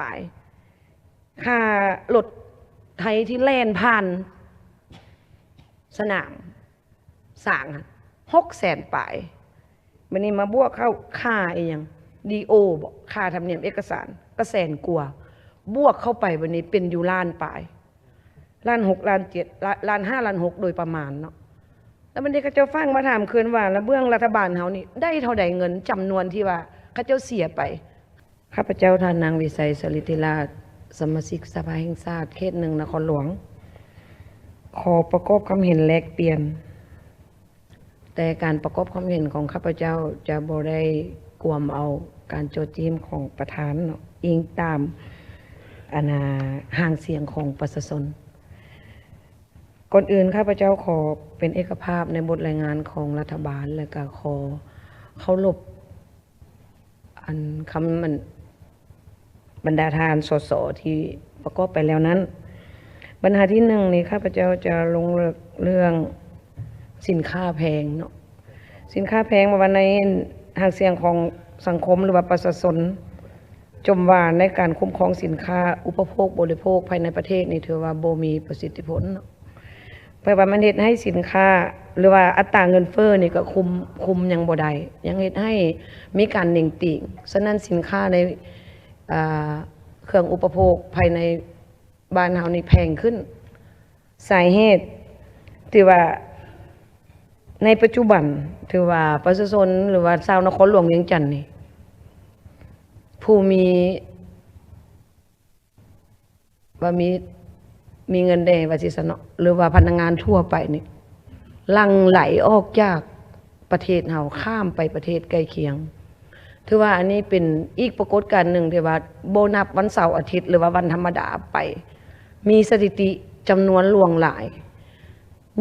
ປາຍ ຄ່າລົດໄທທີ່ແລ່ນຜ່ານສະໜາມຊ້າງຫັ້ນ ຫົກແສນປາຍ. ບັດນີ້ມາບວກເຂົ້າຄ່າອີ່ຫຍັງ ດີໂອ ບໍ ຄ່າທຳນຽມເອກະສານ ກໍແສນກວ່າ ບວກເຂົ້າໄປບັດນີ້ເປັນຢູ່ລ້ານປາຍ ລ້ານຫົກ ລ້ານເຈັດ ລ້ານ ລ້ານຫ້າ ລ້ານຫົກ ໂດຍປະມານເນາະ. ແລ້ວບັດນີ້ເຂົາເຈົ້າຝາກມາຖາມຄືນວ່າ ລະເບື້ອງລັດຖະບານເຮົານີ້ໄດ້ເທົ່າໃດເງິນຈຳນວນທີ່ວ່າເຂົາເຈົ້າເສຍໄປ? ຂ້າພະເຈົ້າ ທ່ານນາງ ວິໄຊ ສະລິດທິລາດ ສະມາຊິກສະພາແຫ່ງຊາດ ເຂດໜຶ່ງ ນະຄອນຫຼວງ ຂໍປະກອບຄຳເຫັນແລກປ່ຽນ, ແຕ່ການປະກອບຄຳເຫັນຂອງຂ້າພະເຈົ້າຈະບໍ່ໄດ້ກວມເອົາການໂຈະຈີ້ມຂອງປະທານເນາະ, ອີງຕາມ ອັນນ່າ ຫາງສຽງຂອງປະຊາຊົນ. ກ່ອນອື່ນ ຂ້າພະເຈົ້າຂໍເປັນເອກະພາບໃນບົດລາຍງານຂອງລັດຖະບານ ແລະ ກະຂໍເຄົາລົບ ອັນຄຳ ອັນ ບັນດາທ່ານ ສສ ທີ່ປະກອບໄປແລ້ວນັ້ນ. ບັນຫາທີໜຶ່ງນີ້ ຂ້າພະເຈົ້າຈະລົງເລິກເລື່ອງສິນຄ້າແພງເນາະ, ສິນຄ້າແພງ ເພາະວ່າໃນຫາງສຽງຂອງສັງຄົມ ຫຼືວ່າປະຊາຊົນ ຈົ່ມວ່າໃນການຄຸ້ມຄອງສິນຄ້າອຸປະໂພກບໍລິໂພກພາຍໃນປະເທດນີ້ ຖືວ່າບໍ່ມີປະສິດທິຜົນເນາະ. ແປວ່າມັນເຮັດໃຫ້ສິນຄ້າ ຫຼືວ່າອັດຕາເງິນເຟີ້ນີ້ກໍຄຸມ ຄຸມຍັງບໍ່ໄດ້ ຍັງເຮັດໃຫ້ມີການເໜັງຕີງ. ສະນັ້ນສິນຄ້າໃນ ອ່າ ເຄື່ອງອຸປະໂພກພາຍໃນບ້ານເຮົານີ້ແພງຂຶ້ນ. ສາເຫດທີ່ວ່າໃນປັດຈຸບັນ ຖືວ່າປະຊາຊົນ ຫຼືວ່າຊາວນະຄອນຫຼວງວຽງຈັນນີ້ ຜູ້ມີ ວ່າມີ ມີເງິນແດ່ວ່າຊີ້ຊັ້ນເນາະ ຫຼືວ່າພະນັກງານທົ່ວໄປນີ້ ຫຼັ່ງໄຫຼອອກຈາກປະເທດເຮົາ ຂ້າມໄປປະເທດໃກ້ຄຽງ. ຖືວ່າອັນນີ້ເປັນອີກປາກົດການໜຶ່ງທີ່ວ່າ ບໍ່ນັບວັນເສົາອາທິດ ຫຼືວ່າວັນທຳມະດາໄປ ມີສະຖິຕິຈຳນວນຫຼວງຫຼາຍ.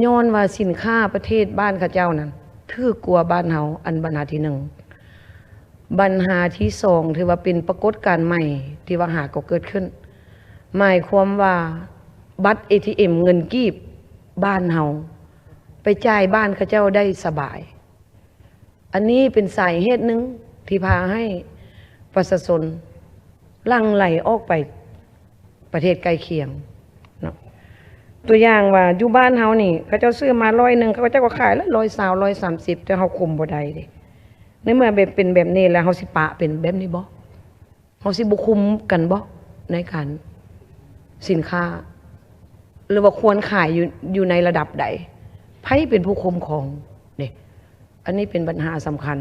ຍ້ອນວ່າສິນຄ້າປະເທດບ້ານເຂົາເຈົ້ານັ້ນຖືກກວ່າບ້ານເຮົາ. ອັນບັນຫາທີໜຶ່ງ. ບັນຫາທີສອງ ຖືວ່າເປັນປາກົດການໃໝ່ທີ່ວ່າຫາກໍເກີດຂຶ້ນ, ໝາຍຄວາມວ່າບັດເອທີເອັມເງິນກີບບ້ານເຮົາ ໄປຈ່າຍບ້ານເຂົາເຈົ້າໄດ້ສະບາຍ. ອັນນີ້ເປັນສາເຫດໜຶ່ງທີ່ພາໃຫ້ປະຊາຊົນຫຼັ່ງໄຫຼອອກໄປປະເທດໃກ້ຄຽງເນາະ. ຕົວຢ່າງວ່າຢູ່ບ້ານເຮົານີ້ ເຂົາເຈົ້າຊື້ມາຮ້ອຍໜຶ່ງ ເຂົາເຈົ້າກໍຂາຍລະຮ້ອຍຊາວ ຮ້ອຍສາມສິບ ແຕ່ເຮົາຄຸມບໍ່ໄດ້ເດ້. ໃນເມື່ອແບບເປັນແບບນີ້ແລ້ວ ເຮົາຊິປະເປັນແບບນີ້ບໍ່? ເຮົາຊິບໍ່ຄຸມກັນບໍ່ໃນການສິນຄ້າ ຫຼືວ່າຄວນຂາຍຢູ່ ຢູ່ໃນລະດັບໃດ? ໃຜເປັນຜູ້ຄຸ້ມຄອງເດ້? ອັນນີ້ເປັນບັນຫາສຳຄັນ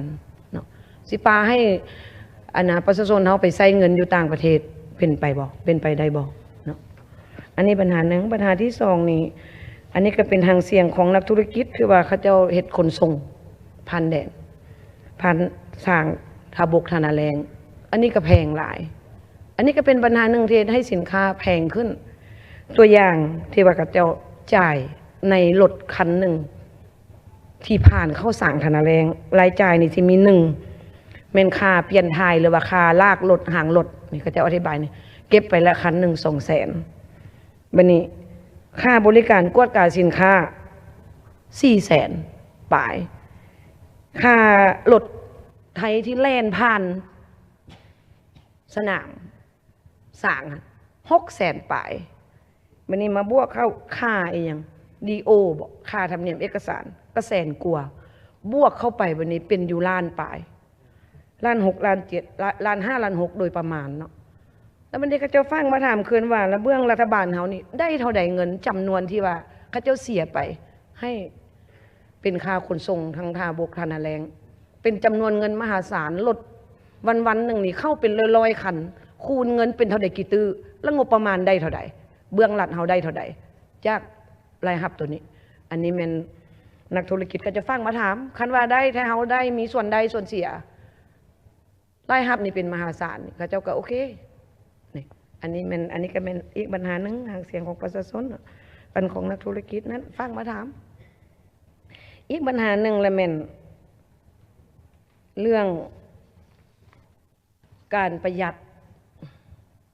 ເນາະ. ຊິປະໃຫ້ ອັນນ່າ ປະຊາຊົນເຮົາໄປໃຊ້ເງິນຢູ່ຕ່າງປະເທດ ເປັນໄປບໍ່? ເປັນໄປໄດ້ບໍ່ເນາະ? ອັນນີ້ບັນຫາໜຶ່ງ. ບັນຫາທີສອງນີ້ ອັນນີ້ກໍເປັນຫາງສຽງຂອງນັກທຸລະກິດ ຄືວ່າເຂົາເຈົ້າເຮັດຂົນສົ່ງຜ່ານແດນ ຜ່ານທາງທ່າບົກທ່ານາແລ້ງ ອັນນີ້ກໍແພງຫຼາຍ. ອັນນີ້ກໍເປັນບັນຫາໜຶ່ງທີ່ເຮັດໃຫ້ສິນຄ້າແພງຂຶ້ນ. ຕົວຢ່າງທີ່ວ່າເຂົາເຈົ້າຈ່າຍໃນລົດຄັນໜຶ່ງ ທີ່ຜ່ານເຂົ້າສາງທ່ານາແລ້ງ ລາຍຈ່າຍນີ້ຊິມີ ໜຶ່ງ ແມ່ນຄ່າປ່ຽນຖ່າຍ ຫຼືວ່າຄ່າລາກລົດ ຫາງລົດ ນີ້ເຂົາເຈົ້າອະທິບາຍນີ້ ເກັບໄປລະຄັນໜຶ່ງ ສອງແສນ. ບັດນີ້ຄ່າບໍລິການກວດກາສິນຄ້າ ສີ່ແສນປາຍ, ຄ່າລົດໄທທີ່ແລ່ນຜ່ານສະໜາມຊ້າງຫັ້ນ ຫົກແສນປາຍ. ບັດນີ້ມາບວກເຂົ້າຄ່າອີ່ຫຍັງ ດີໂອ ບໍ ຄ່າທຳນຽມເອກະສານ ກໍແສນກວ່າ ບວກເຂົ້າໄປບັດນີ້ເປັນຢູ່ລ້ານປາຍ ລ້ານຫົກ ລ້ານເຈັດ ລ້ານ ລ້ານຫ້າ ລ້ານຫົກ ໂດຍປະມານເນາະ. ແລ້ວບັດນີ້ເຂົາເຈົ້າຝາກມາຖາມຄືນວ່າ ລະເບື້ອງລັດຖະບານເຮົານີ້ໄດ້ເທົ່າໃດເງິນຈຳນວນທີ່ວ່າເຂົາເຈົ້າເສຍໄປໃຫ້ເປັນຄ່າຂົນສົ່ງທາງທ່າບົກທ່ານາແລ້ງ ເປັນຈຳນວນເງິນມະຫາສານ, ລົດວັນໆໜຶ່ງນີ້ເຂົ້າເປັນຮ້ອຍໆຄັນ, ຄູນເງິນເປັນເທົ່າໃດກີ່ຕື້ ແລະ ງົບປະມານໄດ້ເທົ່າໃດ? ເບື້ອງລັດເຮົາໄດ້ເທົ່າໃດ ຈາກລາຍຮັບໂຕນີ້? ອັນນີ້ແມ່ນນັກທຸລະກິດເຂົາເຈົ້າຝາກມາຖາມ. ຄັນວ່າໄດ້ ຖ້າເຮົາໄດ້ມີສ່ວນໄດ້ສ່ວນເສຍ ລາຍຮັບນີ້ເປັນມະຫາສານ ເຂົາເຈົ້າກໍໂອເຄ. ນີ້ ອັນນີ້ແມ່ນ ອັນນີ້ກໍແມ່ນອີກບັນຫາໜຶ່ງ ຫາງສຽງຂອງປະຊາຊົນ ອັນຂອງນັກທຸລະກິດນັ້ນຝາກມາຖາມ. ອີກບັນຫາໜຶ່ງລະແມ່ນເລື່ອງການປະຢັດ,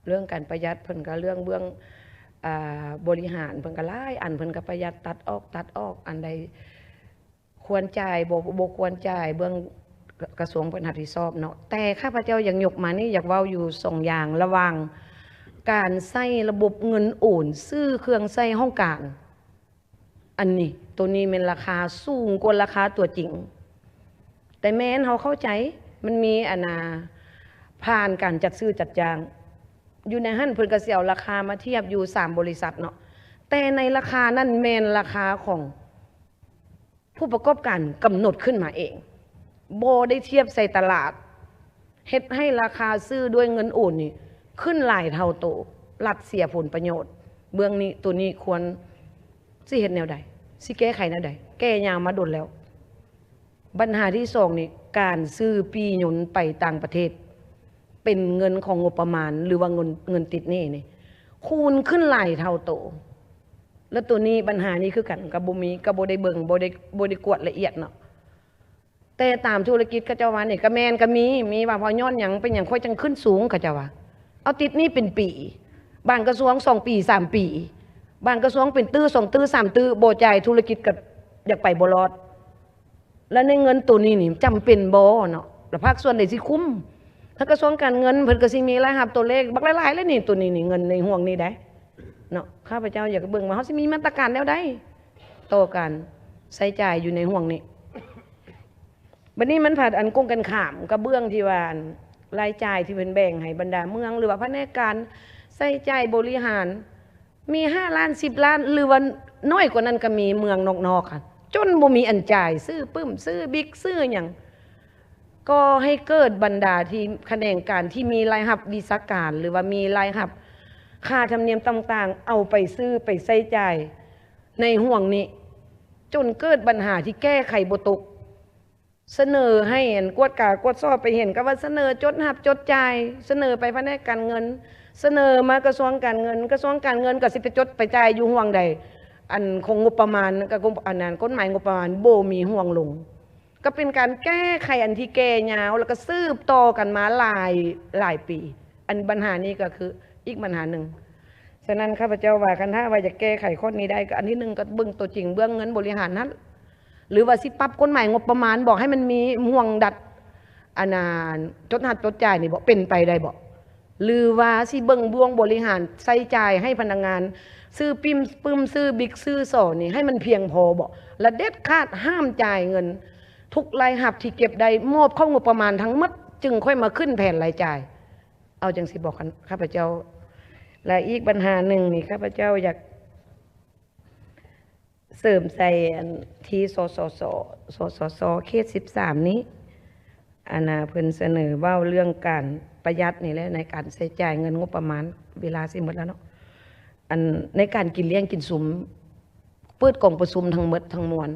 ເລື່ອງການປະຢັດ ເພິ່ນກໍເລື່ອງເບື້ອງ ອ່າ ບໍລິຫານ ເພິ່ນກໍຫຼາຍອັນ ເພິ່ນກໍປະຢັດ ຕັດອອກ ຕັດອອກ ອັນໃດ ຄວນຈ່າຍ ບໍ່ ບໍ່ຄວນຈ່າຍ ເບື້ອງກະ ກະຊວງເພິ່ນຮັບຜິດຊອບເນາະ. ແຕ່ຂ້າພະເຈົ້າຢາກຍົກມານີ້ ຢາກເວົ້າຢູ່ສອງຢ່າງ ລະຫວ່າງ ການໃຊ້ລະບົບເງິນໂອນຊື້ເຄື່ອງໃຊ້ຫ້ອງການ ອັນນີ້ ໂຕນີ້ແມ່ນລາຄາສູງກວ່າລາຄາຕົວຈິງ. ແຕ່ແມ່ນເຮົາເຂົ້າໃຈ ມັນມີອັນນ່າ ຜ່ານການຈັດຊື້ຈັດຈ້າງ ຢູ່ໃນຫັ້ນເພິ່ນກໍຊິເອົາລາຄາມາທຽບຢູ່ສາມບໍລິສັດເນາະ ແຕ່ໃນລາຄານັ້ນແມ່ນລາຄາຂອງ ຜູ້ປະກອບການກຳນົດຂຶ້ນມາເອງ ບໍ່ໄດ້ທຽບໃສ່ຕະຫຼາດ ເຮັດໃຫ້ລາຄາຊື້ດ້ວຍເງິນໂອນນີ້ຂຶ້ນຫຼາຍເທົ່າໂຕ, ລັດເສຍຜົນປະໂຫຍດ. ເບື້ອງນີ້ ໂຕນີ້ຄວນຊິເຮັດແນວໃດ? ຊິແກ້ໄຂແນວໃດ? ແກ້ຍາວມາດົນແລ້ວ. ບັນຫາທີສອງນີ້ ການຊື້ປີ້ຍົນໄປຕ່າງປະເທດ ເປັນເງິນຂອງງົບປະມານ ຫຼືວ່າເງິນ ເງິນຕິດໜີ້ນີ້ ຄູນຂຶ້ນຫຼາຍເທົ່າໂຕ. ແລ້ວໂຕນີ້ ບັນຫານີ້ຄືກັນ ກໍບໍ່ມີ ກໍບໍ່ໄດ້ເບິ່ງ ບໍ່ໄດ້ ບໍ່ໄດ້ກວດລະອຽດເນາະ. ແຕ່ຕາມທຸລະກິດເຂົາເຈົ້າວ່ານີ້ ກໍແມ່ນ ກໍມີ ມີວ່າ ເພາະຍ້ອນຫຍັງ ເປັນຫຍັງຂ້ອຍຈັ່ງຂຶ້ນສູງ ເຂົາເຈົ້າວ່າ ເອົາຕິດໜີ້ເປັນປີ ບາງກະຊວງສອງປີ ສາມປີ ບາງກະຊວງເປັນຕື້ ສອງຕື້ ສາມຕື້ ບໍ່ຈ່າຍ ທຸລະກິດກໍຢາກໄປບໍ່ລອດ. ແລ້ວໃນເງິນໂຕນີ້ນີ້ຈຳເປັນບໍ່ເນາະ? ແລ້ວພາກສ່ວນໃດຊິຄຸ້ມ? ທາງກະຊວງການເງິນເພິ່ນກໍຊິມີລາຍຮັບຕົວເລກບັກຫຼາຍໆ ແລ້ວນີ້ ໂຕນີ້ນີ້ ເງິນໃນຫ່ວງນີ້ໄດ໋ເນາະ. ຂ້າພະເຈົ້າຢາກເບິ່ງວ່າເຮົາຊິມີມາດຕະການແນວໃດຕໍ່ການໃຊ້ຈ່າຍຢູ່ໃນຫ່ວງນີ້. ບັດນີ້ມັນພັດອັນກົງກັນຂ້າມກັບເບື້ອງທີ່ວ່າ ອັນ ລາຍຈ່າຍທີ່ເພິ່ນແບ່ງໃຫ້ບັນດາເມືອງ ຫຼືວ່າພະແນກການໃຊ້ຈ່າຍບໍລິຫານ ມີຫ້າລ້ານ ສິບລ້ານ ຫຼືວ່ານ້ອຍກວ່ານັ້ນກໍມີ ເມືອງນອກໆ ຫັ້ນ ຈົນບໍ່ມີອັນຈ່າຍ ຊື້ປຶ້ມ ຊື້ບິກ ຊື້ຫຍັງ ກໍໃຫ້ເກີດບັນດາທີ່ຂະແໜງການທີ່ມີລາຍຮັບວິຊາການ ຫຼືວ່າມີລາຍຮັບຄ່າທຳນຽມຕ່າງໆ ເອົາໄປຊື້ໄປໃຊ້ຈ່າຍໃນຫ່ວງນີ້ ຈົນເກີດບັນຫາທີ່ແກ້ໄຂບໍ່ຕົກ. ສະເໜີໃຫ້ ອັນ ກວດກາກວດສອບໄປເຫັນກໍວ່າ ສະເໜີຈົດຮັບຈົດຈ່າຍ ສະເໜີໄປພະແນກການເງິນ ສະເໜີມາກະຊວງການເງິນ ກະຊວງການເງິນກໍຊິໄປຈົດໄປຈ່າຍຢູ່ຫ່ວງໃດ? ອັນ ຂອງງົບປະມານ ກະກົງ ອັນນັ້ນ ກົດໝາຍງົບປະມານບໍ່ມີຮ່ວງລົງ ກໍເປັນການແກ້ໄຂອັນທີ່ແກ່ຍາວ ແລ້ວກໍສືບຕໍ່ກັນມາຫຼາຍ ຫຼາຍປີ. ອັນບັນຫານີ້ກໍຄືອີກບັນຫາໜຶ່ງ. ສະນັ້ນ ຂ້າພະເຈົ້າວ່າ ຄັນຖ້າວ່າຢາກແກ້ໄຂຂໍ້ນີ້ໄດ້ ກໍອັນທີໜຶ່ງ ກໍເບິ່ງຕົວຈິງເບື້ອງເງິນບໍລິຫານຫັ້ນ ຫຼືວ່າຊິປັບກົດໝາຍງົບປະມານບໍ ໃຫ້ມັນມີຫ່ວງດັດ ອັນນ່າ ຈົດຮັບຈົດຈ່າຍນີ້ບໍ ເປັນໄປໄດ້ບໍ? ຫຼືວ່າຊິເບິ່ງບ່ວງບໍລິຫານໃຊ້ຈ່າຍໃຫ້ພະນັກງານ ຊື້ປິ້ມ ປຶ້ມ ຊື້ບິກ ຊື້ສໍນີ້ ໃຫ້ມັນພຽງພໍບໍ? ແລະ ເດັດຂາດຫ້າມຈ່າຍເງິນ ທຸກລາຍຮັບທີ່ເກັບໄດ້ ມອບເຂົ້າງົບປະມານທັງໝົດ ຈຶ່ງຄ່ອຍມາຂຶ້ນແຜນລາຍຈ່າຍ. ເອົາຈັ່ງຊີ້ບອກ ຂ້າພະເຈົ້າ. ແລະ ອີກບັນຫາໜຶ່ງນີ້ ຂ້າພະເຈົ້າຢາກເສີມໃສ່ ອັນ ທີ່ ສສສ ສສສ ເຂດສິບສາມນີ້ ອັນນ່າ ເພິ່ນສະເໜີເວົ້າເລື່ອງການປະຢັດນີ້ແຫຼະ ໃນການໃຊ້ຈ່າຍເງິນງົບປະມານ ເວລາຊິໝົດແລ້ວເນາະ. ອັນ ໃນການກິນລ້ຽງກິນຊຸມ ເປີດກອງປະຊຸມທັງໝົດທັງມວນ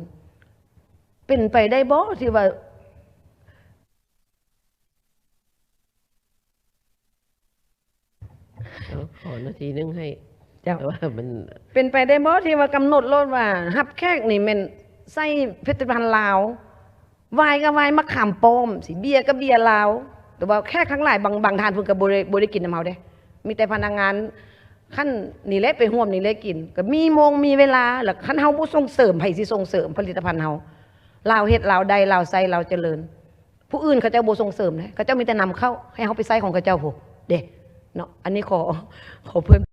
ເປັນໄປໄດ້ບໍ່ທີ່ວ່າ ເອົາ ຂໍນາທີໜຶ່ງໃຫ້ ເຈົ້າ ແຕ່ວ່າມັນ ເປັນໄປໄດ້ບໍ່ທີ່ວ່າກຳນົດໂລດວ່າ ຮັບແຂກນີ້ແມ່ນໃຊ້ຜະລິດຕະພັນລາວ ວາຍກໍວາຍມະຂາມປ້ອມ ຊິເບຍກໍເບຍລາວ ແຕ່ວ່າແຂກທັງຫຼາຍ ບາງ ບາງທ່ານເພິ່ນກໍບໍ່ໄດ້ ບໍ່ໄດ້ກິນນຳເຮົາເດ້ ມີແຕ່ພະນັກງານຂັ້ນນີ້ແຫຼະ ໄປຮ່ວມນີ້ແຫຼະກິນ ກໍມີໂມງມີເວລາ ແລ້ວຄັນເຮົາບໍ່ສົ່ງເສີມ ໃຜຊິສົ່ງເສີມຜະລິດຕະພັນເຮົາ? ລາວເຮັດ ລາວໄດ້ ລາວໃຊ້ ລາວຈະເລີນ. ຜູ້ອື່ນເຂົາເຈົ້າບໍ່ສົ່ງເສີມເດ້ ເຂົາເຈົ້າມີແຕ່ນຳເຂົ້າ ໃຫ້ເຮົາໄປໃຊ້ຂອງເຂົາເຈົ້າພຸ້ນເດ້ເນາະ. ອັນນີ້ຂໍ ຂໍເພີ່ມ